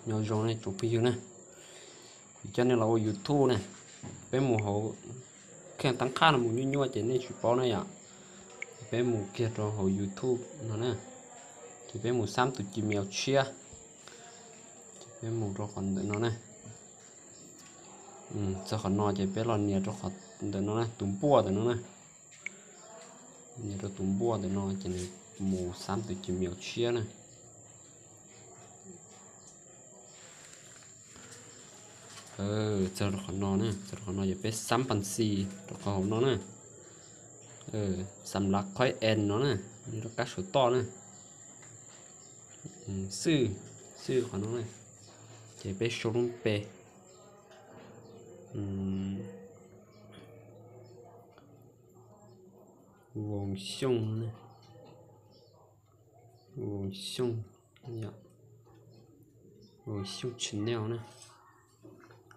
Nyob zoo nej tsoom phooj ywg na, kuv coj nej los ua YouTube na. Peb mus hauv kheej tab qhab no mus nyuaj nyuaj ces nej tsis paub na yom. Peb mus kiag rau hauv YouTube no na, ces peb mus xab tus Gmail tshiab, ces peb mus rau qhov ntawm no na. Txog qhov no ces peb los nias rau qhov ntawm no na, tus npuaj ntawm no na. Nias rau tus npuaj ntawm no ces nws mus xab tus Gmail tshiab na. Txog rau qhov no na, txog rau qhov no ces peb xab npas xis rau qhov hauv no na. Xam lav qhoib en no na, nyob rau kab saum toj na. Xwb, xwb qhov no na, ces peb sau lub npe Voos Xyooj, Voos Xyooj, Voos Xyooj channel na.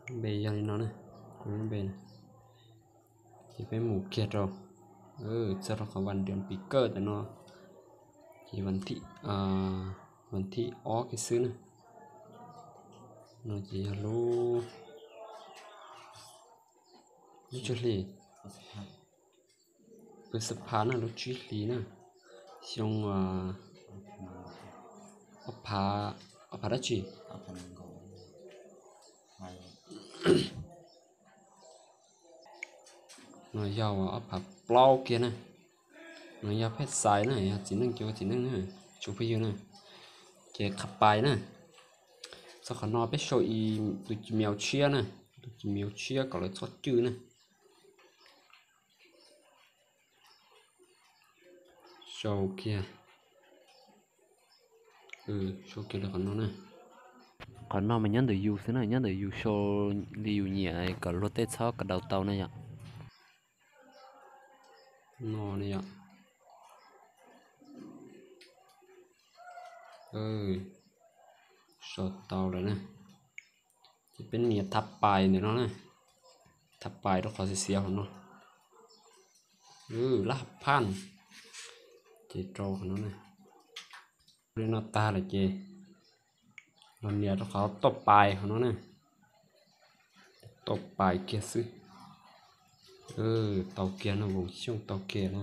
Lub npe yog li no na, lub npe na. Ces peb mus kiag rau, txog rau qhov vas nriam pis kawj ntawm no, ces vas thib ob kiag xwb na. No ces yog lub, lub tsib hlis, pw xab pha na, lub tsib hlis na, xyoo ob phav, ob phav dab tsi? No yog ob phav plaub kiag na. No yog phej xais na, yog txiv neej ces ua txiv neej na, tsoom phooj ywg na. Ces qhab pais na, txog qhov no peb sau tus Gmail tshiab na, tus Gmail tshiab kom lawv txhob cwj na. Sau kiag, sau kiag li qhov no na. Qhov no mas nyob ntawm yus xwb na, nyob ntawm yus sau li yus nyiam kom luag tej txhob kawm daus tau na yom. No yom, sau tau lawm na. Ces peb nias thab pais ntawm no na, thab pais rau qhov xiav xiav hauv no, lab phaj, ces rau qhov no na. Li no tag lawm ces los nias rau qhov tauj pais hauv no na, tauj pais kiag xwb. Tau kiag no, Voos Xyooj tau kiag na.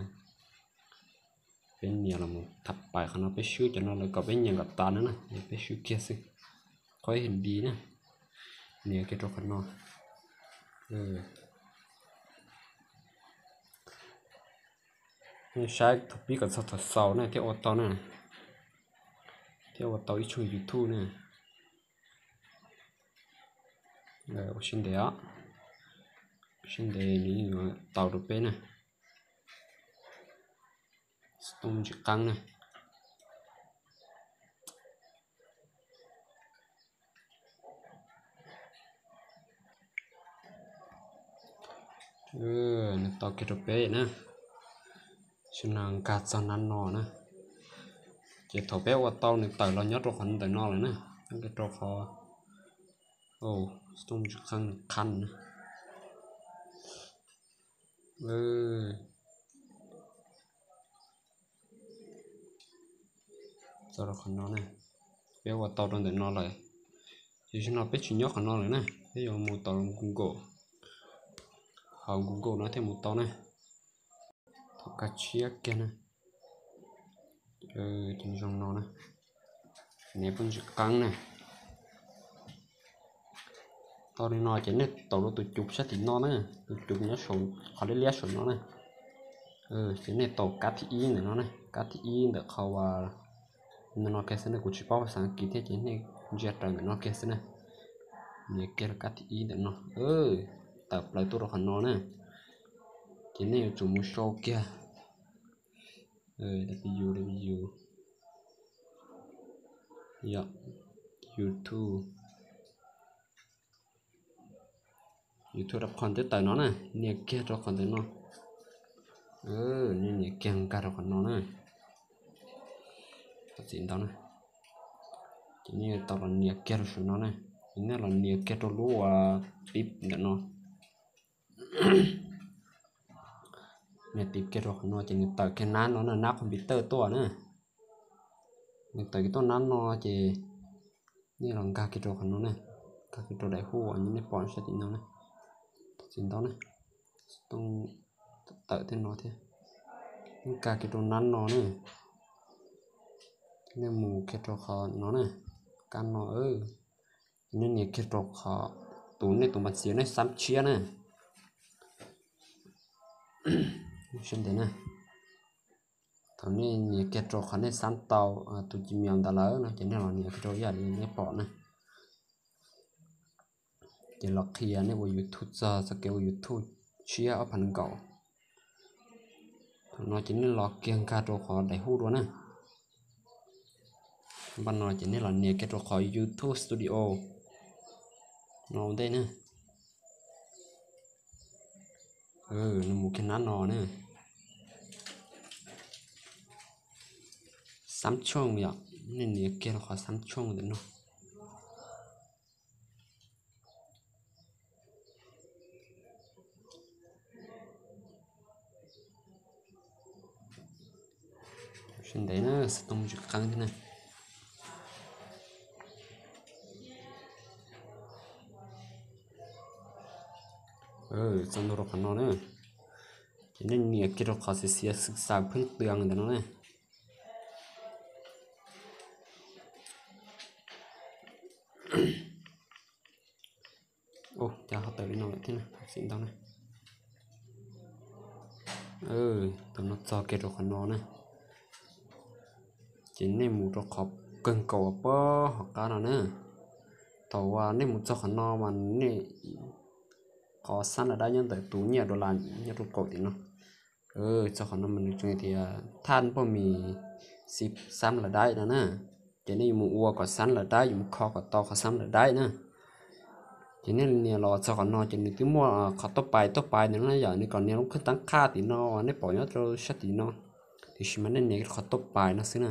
Peb nias los thab pais qhov no, peb swb cov no lawm kom peb nyeem kom tas na na, peb swb kiag xwb. Qhov ib hais di na, nias kiag rau qhov no. Nej saib thaum pib kom txog thaum xaus na thiaj ua tau na, thiaj ua tau ib tshooj YouTube na. Ua siab ntev os, ua siab ntev nws yeej yuav tau rau peb na. Xov tooj ntsis qeeb na. Nws tau kiag rau peb na. Sib no nkag txog nab no na. Ces thaum peb ua tau nws tawm los nyob rau qhov ntawm no lawm na, nyob rau qhov, xov tooj ntsis qeeb qhab na. Txog rau qhov no na, peb ua tau rau ntawm no lawm. Ces zaum no peb tsis nyob qhov no lawm na, peb yuav mus tau Google, hauv Google no thiaj mus tau na. Thaum kab tshiab kiag na, ces zoo no na, nias poj ntsis qeeb na. Tau li no ces nej taus rau tus cus sab tim no na, tus cus nyob saum qhov liab liab saum no na. Ces nej taus kab thib ib ntawm no na, kab thib ib ntawm qhov uas ntawm no kiag xwb na, kuv tsis paub phas xas As kiv thiab ces nej ntsia raws ntawm no kiag xwb na. Nias kiag rau kab thib ib ntawm no, tawm plaws tuaj rau qhov no na. Ces nej yuav tsum mus sau kiag W W W, yog YouTube, YouTube rau qhov twb tawm no na, nias kiag rau qhov ntawm no. Nej nias kiag nkag rau qhov no na. Txim ntau na. Ces nej tau los nias kiag rau saum no na. Ces nej los nias kiag rau lub uas pib ntawm no. Nias tib kiag rau qhov no ces nws tawm kiag nab no na, nab computer tuaj na. Nws tawm kiag tuaj nab no ces Nej los nkag kiag rau qhov no na, nkag kiag rau daim hu uas nej pom sab tim no na, tsis ntau na, tooj tawm tej no thiab. Nej nkag kiag rau nab no na, nej mus kiag rau qhov no na, kab no, nej nias kiag rau qhov tus nej tus npas xiav nej xab tshiab na. Sab ntev na, thaum nej nias kiag rau qhov nej xab tau tus Gmail ntawd lawm no ces nej los nias kiag rau ib yam li nej pom na. Ces los qhia nej ua YouTube txog txoj kev ua YouTube tshiab ob phav nees nkaum. Thaum no ces nej los kiag nkag rau qhov daim hu dua na. Npaj no ces nej los nias kiag rau qhov YouTube Studio no ua ntej na. Nws mus kiag nab no na. Xab tshooj yom, nej nias kiag rau qhov xab tshooj ntawm no. Sab ntev na, xov tooj tsis qeeb thiab na. Txog ntua rau qhov no na, ces nej nias kiag rau qhov xiav xiav xwm xaws pheej twag ntawm no na. Cas ho tawm li no lawm thiab na, txim ntau na. Thaum no txog kiag rau qhov no na, ces nej mus rau qhov kawg nkaus puag hauv qab no na. Thaum uas nej mus txog qhov no mas nej qhov xab lawv daib nyob ntawm tus nyiaj dollar nyob rau kaum tim no. Txog qhov no mas nws tseem tias thaj npauj mis xib xab lawv daib no na. Ces nej yuav mus ua kom xab lawv daib, yuav mus kho kom tau qhov xab lawv daib na. Ces nej nias los txog qhov no ces nws twb muaj qhov tuaj pais tuaj pais ntawm no na yom, nws kom nias lub kheej tab qhaj tim no uas nej pom nyob rau sab tim no, tiam sis mas nej nias qhov tuaj pais no xwb na.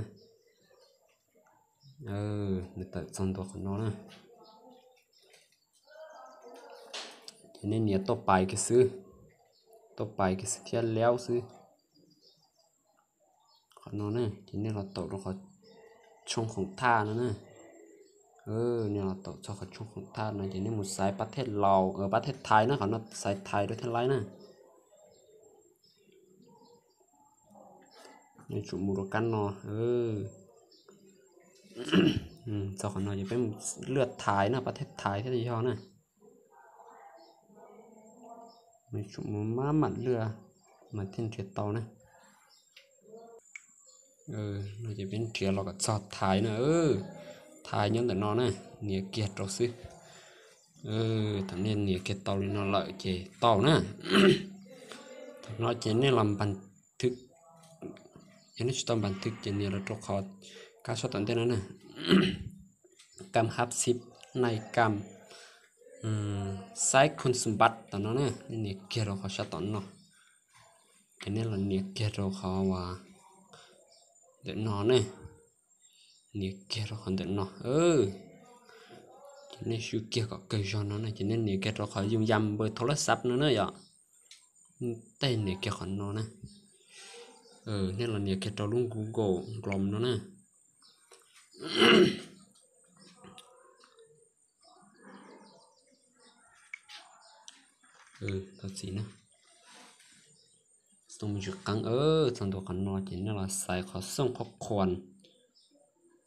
Nws tawm txog ntua qhov no na. Ces nej nias tuaj pais kiag xwb, tuaj pais kiag xwb thiab laub xwb. Qhov no na ces nej los taum rau qhov tshooj khoom thaj no na. Nej los taum txog qhov tshooj khoom thaj no ces nej mus xaiv pab thej Laus, pab thej Thaib na, qhov no xaiv Thaib rau thej Laib na. Nej tsum mus rau kab no. Txog qhov no ces peb mus lwaj Thaib na, pab thej Thaib thiaj li yog na. Nws tsum mus maj mam lwaj mas thiaj nrhiav tau na. No ces peb nrhiav los kom txog Thaib na. Thaib nyob ntawm no na, nias kiag rau xwb. Thaum nej nias kiag tau li no lawm ces tau na. Thaum no ces nej los npas thwv, yog nej tsis tau npas thwv ces nias los rau qhov kab sab tom ntej no na. Kam hab xib nai kam xaib khon xum npab tom no na, nej nias kiag rau qhov sab tom no. Ces nej los nias kiag rau qhov uas ntawm no ne, nias kiag rau qhov ntawm no. Ces nej swb kiag kom kawg zog no na, ces nej nias kiag rau qhov yooj yam npawb thauj laj xab no na yom. Tej nias kiag qhov no na. Nej los nias kiag rau lub Google Chrome no na. Tau txiv na. Xoo me ntsis qeeb, txog ntua qhov no ces nej los xaiv qhov xooj qhov qhuas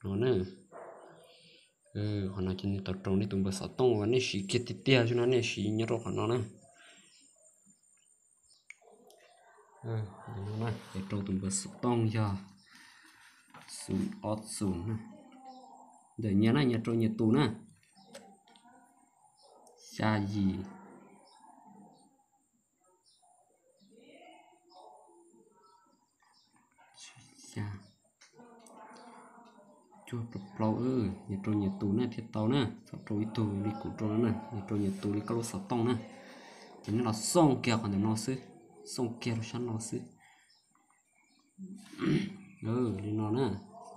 no na. Qhov no ces nws tau rau nej tus npawb xov tooj uas nej siv kiag tiag tiag xwb no, nej siv nyob rau qhov no na. Ces rau tus npawb xov tooj yog xum ob xum na. Ntawm nyias na, nyias rau nyias tus na. Xya yim xya, cuaj rau plaub, nyias rau nyias tus na thiaj tau na. Txhob rau ib tug li kuv rau no na, nyias rau nyias tus li koj lub xov tooj na. Ces nej los xooj kiag qhov ntawm no xwb, xooj kiag rau sab no xwb. Li no na,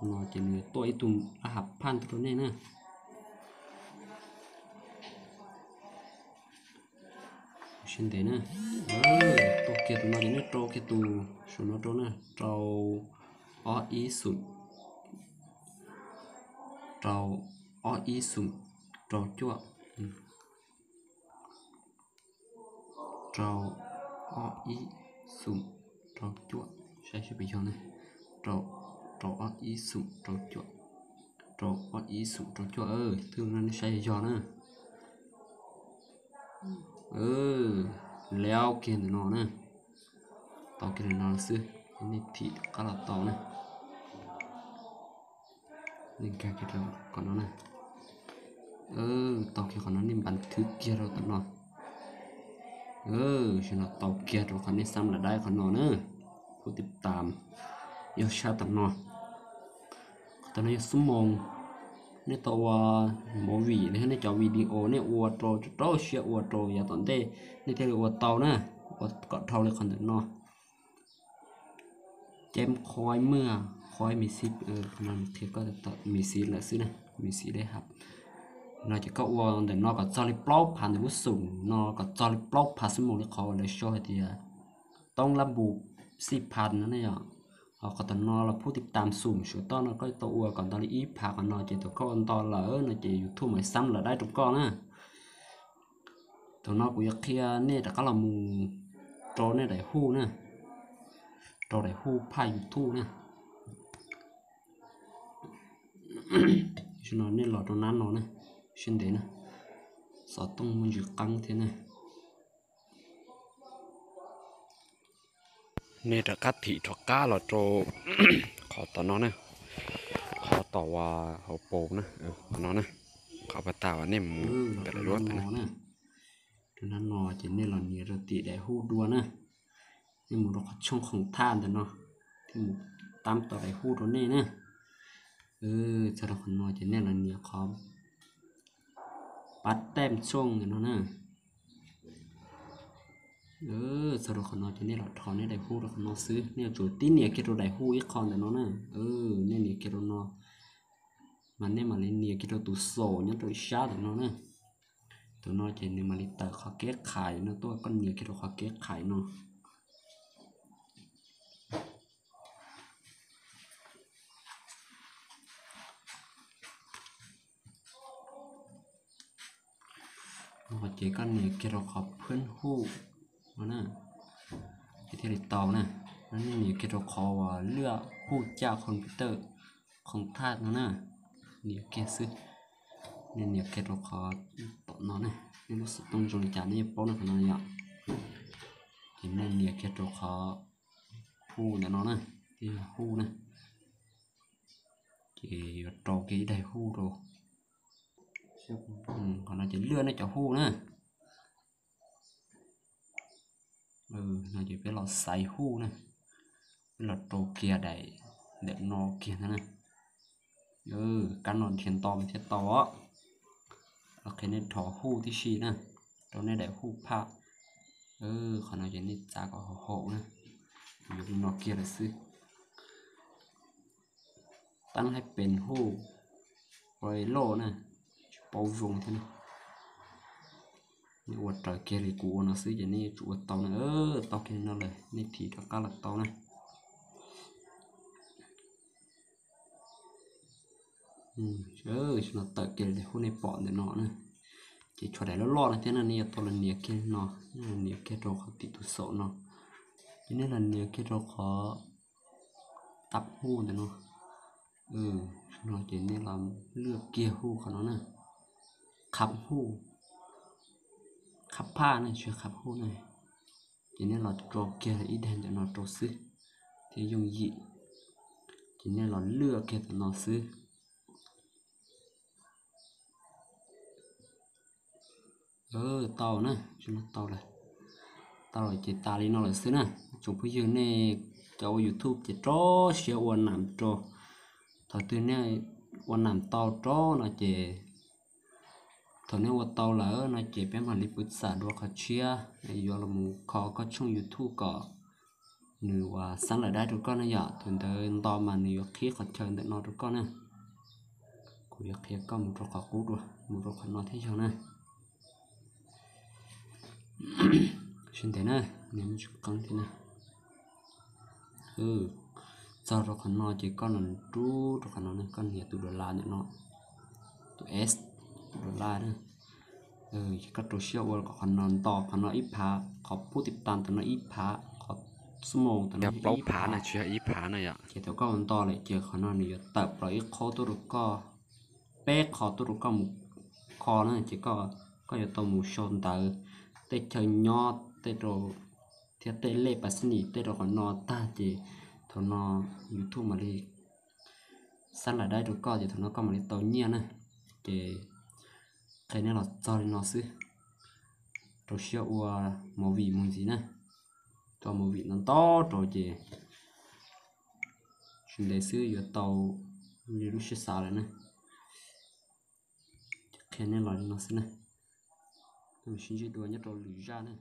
no ces nws tuaj ib tug laj hav phaj rau nej na. Siab ntev na. Tuaj kiag tus no ces nej rau kiag tus saum no rau na, rau ob ib xum, rau ob ib xoom rau cuaj, rau ob ib xoom rau cuaj, saib seb puas yog na, rau, rau ob ib xoom rau cuaj, rau ob ib xoom rau cuaj, twb no nej saib yog yog na. Laub kiag ntawm no na, tau kiag ntawm no xwb, nej thim rov qab los tau na. Nej nkag kiag rau qhov no na, tau kiag qhov no nej npas thwv kiag rau tom no. Tam no tau kiag rau qhov nej xab lawm dai qhov no na, phub tib tas, yog sab tom no. Qhov tom no yog xuab moos, nej tau ua movie los yog nej cov video nej ua rau rau siab ua rau yav tom ntej, nej thiaj li ua tau na, ua kom dhau li qhov ntawm no. Cem khoib mwaj khoib mis xib, qhov no qhia koj tawm mis xib lawm xwb na, mis xib dej hab. No ces koj ua ntawm no kom txog li plaub phav ntawm lub xum no, kom txog li plaub phav xuab moos li qhov uas lawv sau hais tias toob lab npus xij phav no ne yom. Ho qhov tom no los phub tib tas xum suav toj no koj tau ua kom nto li ib phav qhov no ces thaum koj ua nto lawm no ces YouTube mam xab lawm dai rau koj na. Thaum no kuv yuav qhia nej rov qab los mus rau nej daim huj na, rau daim huj phaj YouTube na. Tam no nej los rau nab no na, siab ntev na, xov tooj muaj ntsis qeeb thiab na. Nej rov qab thim rov qab los rau qhov tom no na, qhov tom uas hauv paus na, qhov no na, qhov pas tas uas nej mus pem lub na. Rau nab no ces nej los nias rau tim daim huj dua na. Nej mus rau qhov tshooj khoom thaj ntawm no, thiaj mus tab tau daim huj rau nej na. Txog rau qhov no ces nej los nias qhov pab teb tshooj ntawm no na. Txog rau qhov no ces nej los rho nej daim huj rau qhov no xwb, nej yuav tsum tib nias kiag rau daim huj ib qho ntawm no na. Nej nias kiag rau no, mas nej mam li nias kiag rau tus xaum nyob rau ib sab ntawm no na. Tus no ces nws mam li tawm qhov kev khais no tuaj, koj nias kiag rau qhov kev khais no. Ces koj nias kiag rau qhov phwb huj no na, ces thiaj li tau na. Nej nias kiag rau qhov uas lwaj huj caj computer khoom thaj no na, nias kiag xwb. Nej nias kiag rau qhov tom no na, nej lub xov tooj zoo li cas nej yeej paub no qhov no yom. Ces nej nias kiag rau qhov huj ntawm no na, huj na. Ces yuav rau kiag ib daim huj rau. Qhov no ces lwaj nej cov huj na. No ces peb los xaiv huj na, peb los rau kiag daim ntawm no kiag ntag na. Kab no dhia nto mas thiaj tau os. Los qhia nej rho huj tib si na, rau nej daim huj phaj. Qhov no ces nej txav kom haum haum na, yuav li no kiag lawm xwb. Tab haib pes huj, ua loj na, tsis paub zoo thiab na. Nej ua raws kiag li kuv ua no xwb ces nej yuav tsum ua tau na. Tau kiag li no lawm nej thim rov qab los tau na. No tawm kiag li daim huj nej pom ntawm no na. Ces tshuav daim loj loj no thiab na, nej yuav tau los nias kiag no, nej los nias kiag rau qhov tim tus xaum no. Ces nej los nias kiag rau qhov tab huj ntawm no. No ces nej los lwaj kiag huj qhov no na. Qhab huj, qhab phaj na, tsis qhab huj na. Ces nej los rau kiag ib daim ntawm no rau xwb thiaj yooj yim. Ces nej los lwaj kiag tam no xwb. Tau na, tau lawm. Tau lawm ces tas li no lawm xwb na. Tsoom phooj ywg nej cov ua YouTube ces rau siab ua nam rau. Thaum twg nej ua nam tau rau no ces, thaum nej ua tau lawm no ces peb mam li pw xam dua qhov tshiab, yuav los mus kho koj tshooj YouTube kom nws ua xab lawm dai rau koj ne yom. Thaum ntawd nto mas nws yuav qhib qhov chaw ntawm no rau koj na. Kuv yuav qhia koj mus rau qhov qub dua, mus rau qhov no thiab yog na. Sib ntev na, niag muaj tsis qeeb thiab na. Txog rau qhov no ces koj los rub rau qhov no, koj nias tus dollar ntawm no, tus S dollar na. Koj rau siab ua kom qhov no nto, qhov no ib phav, qhov pub tib tas ntawm no ib phav, qhov xub moos ntawm no plaub phav na, tsis yog ib phav na yom. Ces thaum koj ua nto lawm ces qhov no nws yuav tawm plaws ib qho tuaj rau koj, peb qho tuaj rau koj mus kho na. Ces koj yuav tau mus sau ntawv, tej chaw nyob tej rau, thiab tej lej pas xib nis tej rau qhov no tag ces thaum no YouTube mam li xab las daib rau koj ces thaum no koj mam li tau nyiaj na. Ces qhia nej los txog li no xwb, rau siab ua movie mus ntxiv na. Tso movie no ntau rau ces tsis ntev xwb yuav tau li lub siab xav lawm na. Qhia nej los li no xwb na. Sib ntsib dua nyob rau lwm zaj na.